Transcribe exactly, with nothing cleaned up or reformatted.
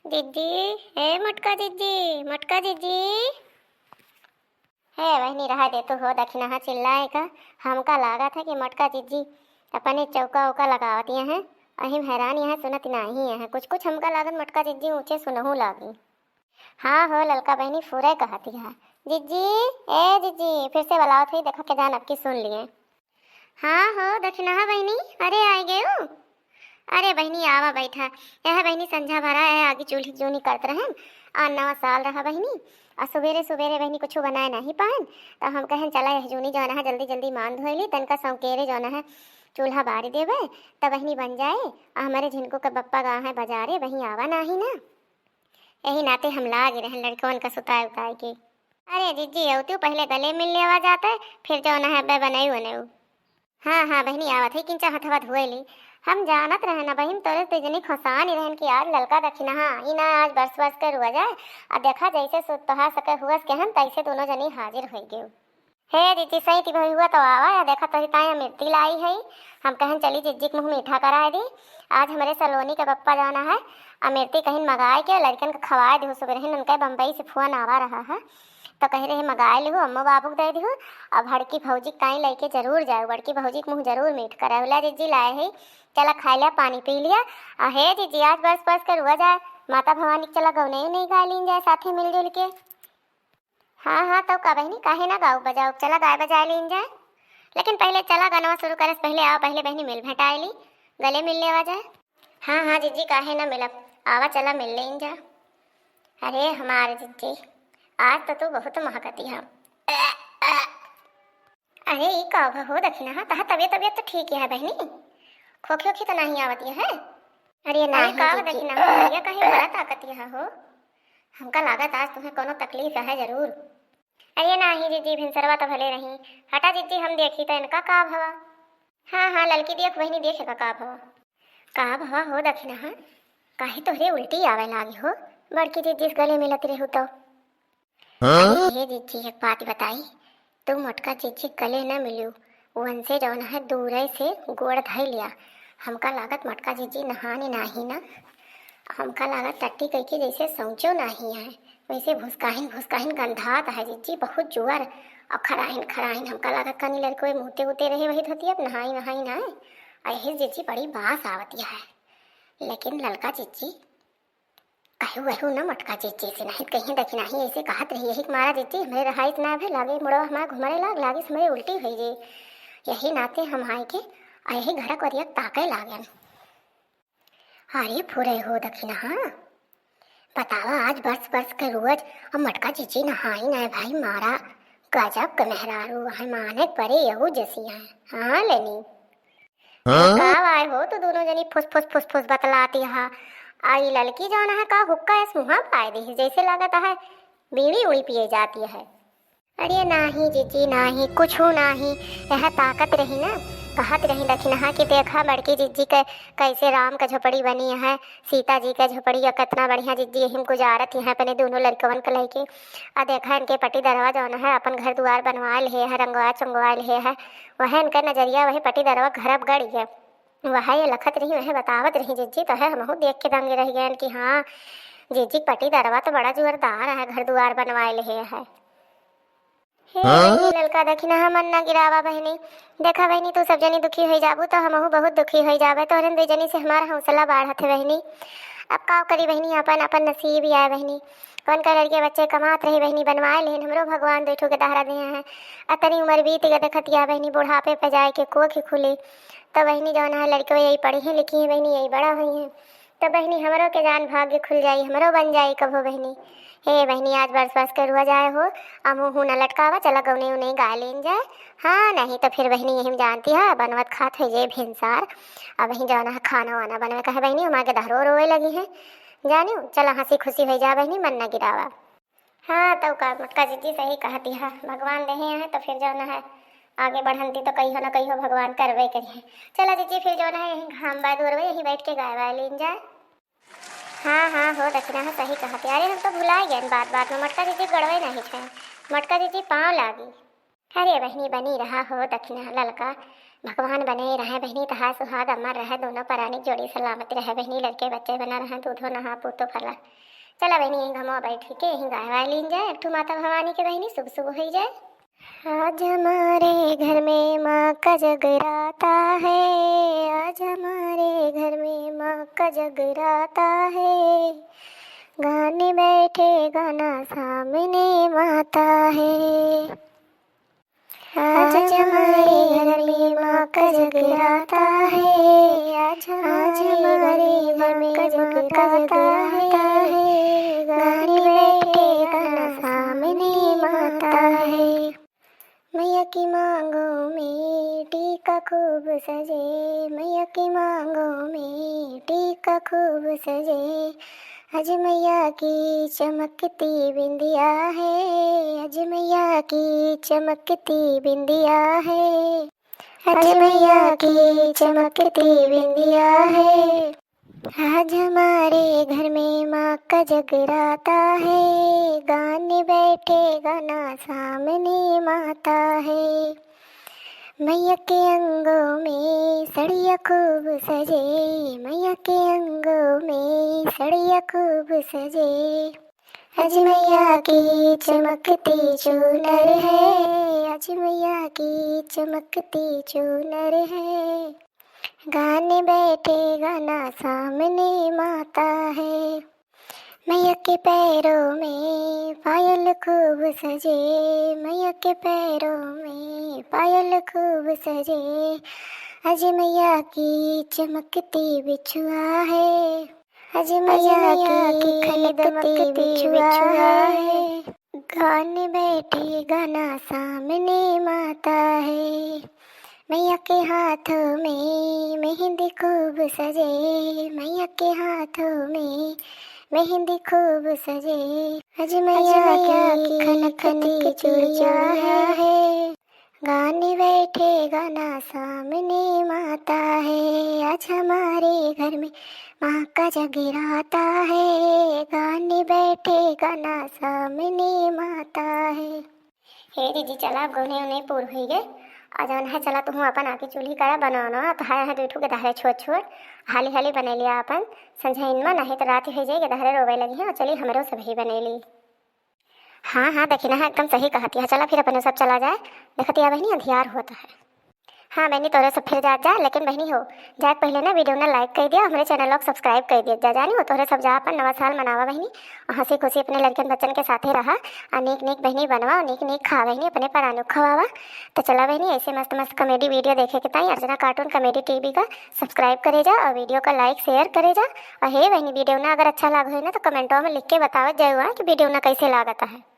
जिज्जी, ए मोटका जिज्जी, मोटका जिज्जी। हे बहिनी, रहा दे तू हो दखिनहा चिल्लाए का। हमका लागत है कि मोटका जिज्जी अपने चौका उका लगावत हैं, अहिम हैरान यहाँ सुनत नाही है। कुछ कुछ हमका लागत मोटका जिज्जी ऊँचे सुनहू लागी। हाँ हो ललका बहिनी, फुरे कहत है। जिज्जी, ए जिज्जी, फिर से बुलावत है, देखा के जान अब की सुन लिए। हाँ हो दखिनहा बहिनी, अरे आइ गयू। अरे बहिनी आवा बैठा। यह बहिनी संझा भरा है आगे चूल्ही जूनी करत रहन। आ नवा साल रहा बहिनी, आ सुबेरे सुबेरे बहिनी कुछ बनाए नहीं पाएन, तो हम कहन चला यह जूनी जौन है जल्दी जल्दी मान धोए ली, तनका सौकेरे जौन है चूल्हा बारी देवे, तब बहिनी बन जाए। आ हमारे झिनको के बप्पा गा है बाजारे, बहिनी आवा नाही ना। यही नाते हम लागे रहन लड़कवन का सुताए उताए के। अरे जिज्जी, अउतियो पहले गले मिल लेवा जाते, फिर जौन है बे बनैउ वनैउ। हाँ हाँ बहिनी, आवत है, किंचा हथवा धोए ली। हम जानत रहे ना बहिन, तोरे तो जनी खोसानी रहन कि आज ललका दखिनहा, ई ना आज बरस बरस के रुआ जाए। आ देखा जैसे सु-, तोहार सके हुअस के हम, तैसे दोनों जनी हाजिर होइ गयो। हे जिज्जी, सही ती भई हुआ तो आवा, या देखा तोरी ताई अमिर्ती लाई है। हम कहन चली जिज्जी के मुँह मीठा कराए दी। आज हमरे सलोनी के बप्पा जाना है, अमिर्ती कहीं मगाए के लड़कन के खवाए दी। सुबह रहन उनके बम्बई से फोन आवा रहा है, तो कह रहे मगाए लिहू, अम्मो बाबू के दे दिहू। अब बड़की भौजी के ताई लेके जरूर जाए, बड़की भौजी के मुँह जरूर मीठ करे। बोला जिज्जी लाए है, चला खाए लिया, पानी पी लिया। आ हे जिज्जी, आज बरस बरस के रुआ जाए, माता भवानी के चला गौने नहीं गा लीन जाए साथे मिलजुल के। हाँ हाँ, तो का बहिनी, काहे ना गाओ बजाओ, चला गाए बजाए लीन जाए। लेकिन पहले चला गनवा शुरू करे से पहले आओ, पहले बहिनी मिल भेटाए ली, गले मिल लेवा जाए। हाँ हाँ जिज्जी, काहे ना मिलब, आवा चला मिल लेन जा। अरे हमारे जिज्जी, आज तो तू बहुत महकती है। अरे ई का हुआ हो दखिनहा, तहा तबियत तबियत तो ठीक है बहिनी, खोखी ओखी तो नहीं आवती है? अरे अरे नहीं का जिज्जी। दखिनहा, ये कहीं बड़ा ताकत यहाँ हो। हमका लागत आज तुम्हें कोनो तकलीफ है जरूर। अरे नाही जिज्जी, भिनसरवा तो भले रही। हटा जिज्जी, हम देखी तो इनका का भवा। हाँ हाँ ललकी देख बहिनी, देख का का भवा। का भवा हो दखिनहा, काहे तोहरे उल्टी आवे लागी हो, बड़की जिज्जी से गले मिलत रहू तो। हाँ? अरे हे जिज्जी, एक बात बताई, तू मोटका जिज्जी गले न मिलू, उनसे जौन है दूरे से गोड़ धइ लिया। हमका लागत मोटका जिज्जी नहाने नाही ना, हमका लागत टट्टी कइके जैसे सौंचो नाही है, वैसे भुसकाहिन भुसकाहिन गंधात है जिज्जी, बहुत जुअर। और खराइन खराइन हमका लागत कानी लड़को मुते उते रहे वही धोती, अब नहाई नहाई ना है। और यही जिज्जी बड़ी बास आवती है। लेकिन ललका जिज्जी कहू वहू न मोटका जिज्जी से, नहीं कहीं दखिनहा ऐसे कहत रही, यही के मारा जिज्जी हमरे रहाई इतना भे लागे, मुड़वा हमार घुमरे लाग, लागे हमरे उल्टी हुई जे। यही नाते हम आए के आ यही घर करिया ताके लागन। अरे फुरे हो दखिनहा, बतावा आज बरस बरस के रोज और मोटका जिज्जी नहाई ना भाई, मारा गजब के मेहरारू है, माने परे यहू जैसी है। हाँ लेनी हाँ? का आए हो, तू दोनों जनी फुस फुस फुस फुस बतलाती हा। आ ई ललकी जौन है का हुक्का एस मुँहा पाए दी, जैसे लागत है बीड़ी उड़ी पिए जाती है। अरे नाही जिज्जी नाही, कुछ नाही, यह ताकत रही ना, कहत रही दखिनहा कि देखा बड़की जिज्जी के कैसे राम के झोपड़ी बनी है, सीता जी के झोपड़ी, या कितना बढ़िया जिज्जी यही में गुजारत यहाँ अपने दोनों लड़कवन के लेके। आ देखा इनके पटीदरवा जौन है अपन घर दुआर बनवा ले है, रंगवा चंगवा ले है, वह इनका नजरिया वही पटीदरवा घर अब गड़ी है। वह ये लखत रही, वह बतावत रही जिज्जी, तो है हमहू देख के दंगे रह गए कि हाँ जिज्जी पटीदरवा तो बड़ा जोरदार है, घर दुआर बनवाए ले है। हे हाँ? बहिनी ललका दखिनहा मन ना गिरावा बहिनी। देखा बहिनी, तू सब जनी दुखी होई जाबू तो हमहू बहुत दुखी होई जाबे। तोहरन दू जनी से हमार हौसला बाढ़त है बहिनी। अब का करी बहिनी, अपन अपन नसीब ही आए बहिनी। कौन का लड़के बच्चे कमात रही बहिनी, बनवाए लेन हमरो भगवान दो ठो के दहरा दिए हैं। अतनी उम्र बीत गए देखतिया बहिनी, बुढ़ापे पे जाए के कोख ही खुली। तो बहिनी जौन है लड़के यही पढ़ी हैं लिखी हैं बहिनी, यही बड़ा हुई हैं। तो बहिनी हमरो के जान भाग्य खुल जाई, हमरो बन जाई कभो बहिनी। हे बहिनी, आज बरस बरस के रुआ जाए हो, आ मुँह न लटकावा, चला गौने उन्हें गा लेन जाए। हाँ, नहीं तो फिर बहिनी यही में जानती है, बनवत खात हो जाए भिनसार। अब वहीं जौन है खाना वाना बनवे कहे बहिनी, हमारे के दहरो रोवे लगी है। जानियो, चला हंसी खुशी हो जा बहिनी, मन न गिरावा। हाँ, तो का मोटका जिज्जी सही कहती है, भगवान देहे हैं तो फिर जौन है आगे बढ़ंती तो कहियो न कहियो भगवान करवे करिए। चला जिज्जी, फिर जौन है यहीं घाम बाय दुअरवे, यहीं बैठ के गाय वाय लीन जाए। हाँ, हाँ, हो दखिनहा सही कहत। अरे, हम तो भुलाए गए बात, बात में। मोटका जिज्जी गड़वे नहीं छे। मोटका जिज्जी पाँव लागी। अरे बहिनी, बनी रहा हो दखिनहा ललका। भगवान बने रहे बहिनी, तहार सुहाग अमर रहे, दोनों परानी जोड़ी सलामत रहे बहिनी, लड़के बच्चे बना रहे, दूधो नहा पूतो फला। चला बहिनी, यहीं घमवा बैठ के यहीं गाय वाय लीन जाए एक ठो माता भवानी के बहिनी, शुभ शुभ होई जाए। आज हमारे घर में माँ का जगराता है, आज हमारे घर में माँ का जगराता है, गाने बैठे गाना सामने माता है। आज हमारे घर में माँ का जगराता है, आज हमारे घर में माँ का जगराता है, गाने बैठे गाना सामने माता है। मैया की मांगों में टीका खूब सजे, मैया की मांगों में टीका खूब सजे। आज मैया की चमकती बिंदिया है, आज मैया की चमकती बिंदिया है, आज मैया की चमकती बिंदिया है। आज हमारे घर में माँ का जगराता है, गाने बैठे गाना सामने माता है। मैया के अंगों में सड़िया खूब सजे, मैया के अंगों में सड़िया खूब सजे। आज मैया की चमकती चूनर है, आज मैया की चमकती चूनर है, गाने बैठे गाना सामने माता है। मैया के पैरों में पायल खूब सजे, मैया के पैरों में पायल खूब सजे। आज मैया की चमकती बिछुआ है, आज मैया की खनकती बिछुआ है। गाने बैठे गाना सामने माता है। मैया के हाथों में मेहंदी खूब सजे, मैया के हाथों में मेहंदी खूब सजे। आज मैया की खनकती चूड़िया है, गाने बैठे गाना सामने माता है। आज हमारे घर में माँ का जगराता है, गाने बैठे गाना सामने माता है। हे दीदी, चला, अब गौने उन्हें पूर हुई गए। आ जौन है, चला तुहूँ अपन आके चूल्ही करा, बनाना तो है, है दुई ठो गदहरे छोट छोट, हाली हाली बने लिया अपन, संझाइन में नहीं तो रात हो जाए, गदहरे रोवे लगी हैं। और चली, हमरो सब ही बने ली। हाँ हाँ, देखी ना, एकदम सही कहती है। चला फिर अपने सब चला जाए, देखती है बहनी, अंधियार होता है। हाँ बहनी, तोरे सब फिर जात जा, लेकिन बहनी हो, जाए के पहले ना वीडियो ना like कर दिया, हमरे चैनल को subscribe कर दिया जा। जानी हो, तोरे सब जा अपन नवा साल मनावा बहनी, और हंसी खुशी अपने लड़कन बच्चन के साथे रहा, और नीक नीक बहनी बनवा, और नीक नीक खा बहनी, अपने परानों को खवावा। तो चला बहनी, ऐसे मस्त मस्त comedy वीडियो देखे के ताई अर्चना Cartoon Comedy TV का subscribe करे जा, और वीडियो का like share करे जा। और हे बहनी, वीडियो ना अगर अच्छा लाग होई ना तो कमेंटों में लिख के बतावत जाए कि वीडियो ना कैसे लागत है।